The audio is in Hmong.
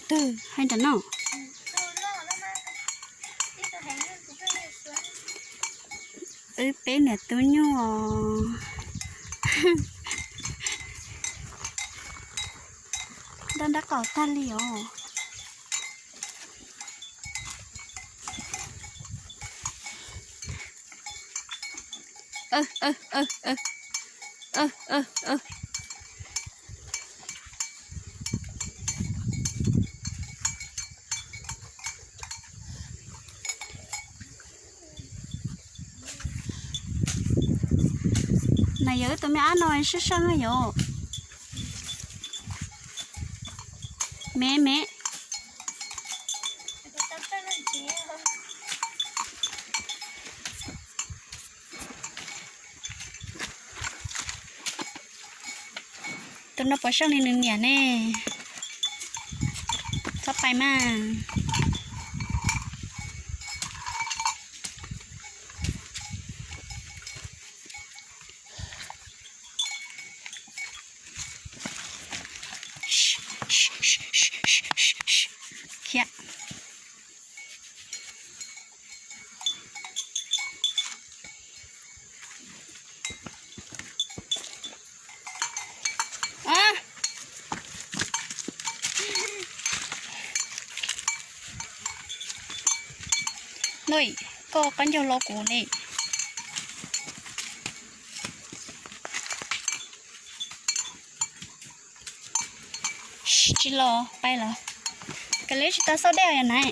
Twg hais nram no? Wb peb niam tub nyuj os. Nrab nrab qaum tag li os. Na yog wb tus me ab no sab sab yom. Me me. Tus no puas seej li nws niam ne? Txhob pais mas. Khiav. Nuj, koj qaub ncaug lo kuv ne. Tsis los pais lawm. Kav liam tsis tau xauj dej os yog nai.